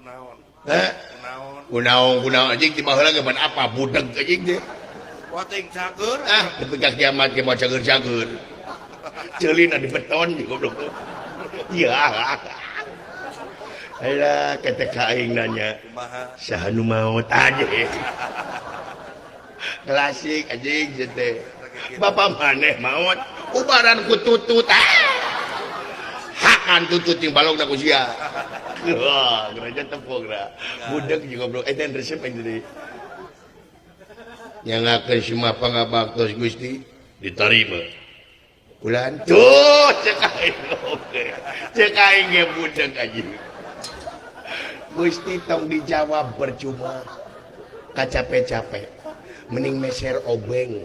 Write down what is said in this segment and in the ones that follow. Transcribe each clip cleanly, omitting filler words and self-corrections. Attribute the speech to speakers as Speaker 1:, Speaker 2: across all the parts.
Speaker 1: Kunaon?
Speaker 2: Heh?
Speaker 1: Kunaon?
Speaker 2: Kunaon kunaon anjing ti baheula ge pan apa budeg anjing teh.
Speaker 1: Wating cager.
Speaker 2: Ah, nepi ka kiamat ge moal cager-cager. Ceulina di beton goblok. Iya. Alah ketek ka aing nanya.
Speaker 1: Kumaha?
Speaker 2: Saha nu maot anjing. Klasik anjing teh. Bapak maneh maot ubaran ku tutut. Ah. Hakan tutut jeung balongna ku sia. Wah, geura tepung geura. Budeg jeung goblok eta resep aing teh. Nyangakeun semua pangabaktos Gusti ditarima. Ulan tuh cek aing oge. Cek aing ge budeg anjing. Gusti tong dijawab percuma. Kacape-cape. Mending meser obeng.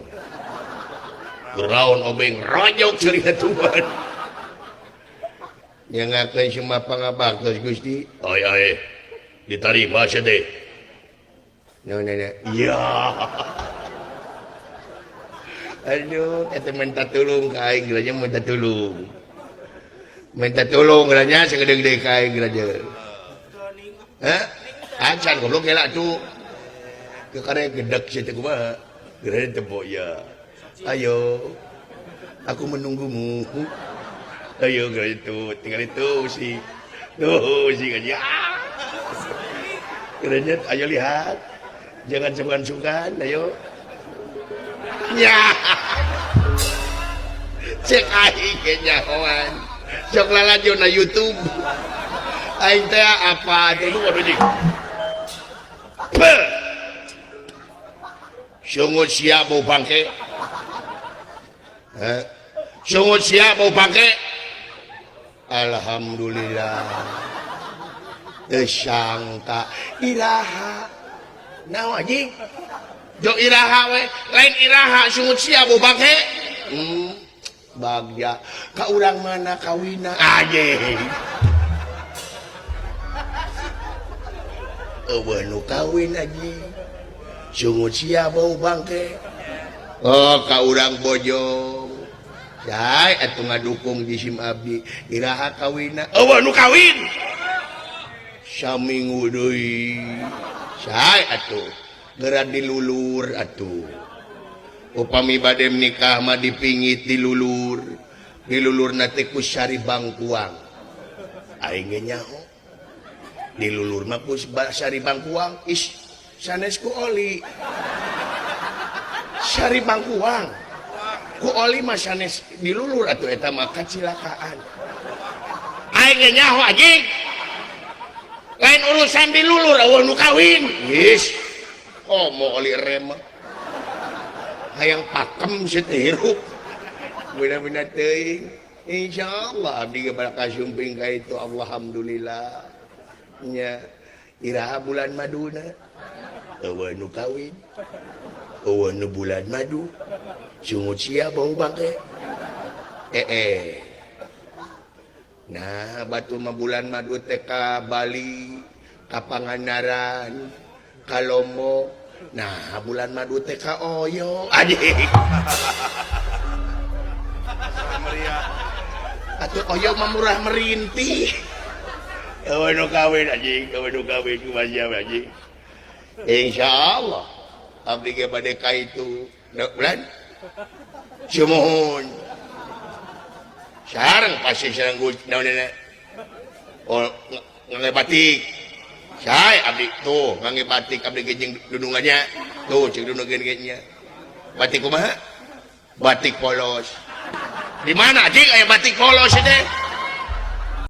Speaker 2: Geraon obeng rojok cerita Tuhan. Nyangakeun semua pangabaktos Gusti. Oi oi. Ditarima sia teh. Naon nanya? Iya. Aduh, eta minta tulung ka aing geura minta tulung. Minta tulung geura nya sagede-gede ka aing geura. Hah? Acan goblok gela tuh. Ke kare gedek sia teh kumaha? Geura tepok ya. Ayo. Aku menunggumu. Ayo geura itu, tinggal itu si. Tuh si gaji. Geura ayo lihat. Jangan sungkan-sungkan, ayo. Ya. Cek aing ge nyahoan. Sok lalajo na YouTube. Aing teh apa teh waduh jing. Sungut sia bau bangke. Heh. Sungut sia bau bangke. Alhamdulillah. Teu sangka iraha. Naon anjing? Jo iraha we, lain iraha sungut sia bau bangke. Bagja ka urang mana kawina anjing. Eueuh nu kawin anjing. Sungut sia bau bangke. Oh ka urang Bojong. Jai atuh ngadukung jisim abdi iraha kawina. Eueuh nu kawin. Saminggu deui. Jai atuh geura dilulur atuh. Upami bade nikah mah dipingit dilulur. Dilulurna teh ku Sari Bangkuang. Aing ge nyaho. Dilulur mah ku Sari Bangkuang. Is sanes ku oli. Sari Bangkuang. Ku oli mah sanes dilulur atuh eta mah kacilakaan. Aing ge nyaho anjing. Lain urusan dilulur eueuh nu kawin. Is komo oli rem mah. Hayang pakem si teh hirup. Bener-bener teuing. Insyaallah abdi ge bakal sumping ka itu alhamdulillah. Nya iraha bulan maduna. Eueuh nu kawin. Eueuh nu bulan madu. Sungut sia bau bangke. Nah, batu mah bulan madu teh ka Bali, ka Pangandaran, ka Lombok. Nah, bulan madu teh ka Oyo. Anjing. Atuh Oyo mah murah merintih. Eueuh nu kawin anjing, eueuh nu kawin kumaha sia anjing. Insyaallah abdi ge bade ka itu. Bulan sumuhun. Sareng pasti sareng naon oh ngangge batik. Sae abdi tuh ngangge batik abdi ge jeung dudungannya. Tuh cing dudungan ge nya. Batik kumaha? Batik polos. Di mana anjing aya batik polos teh?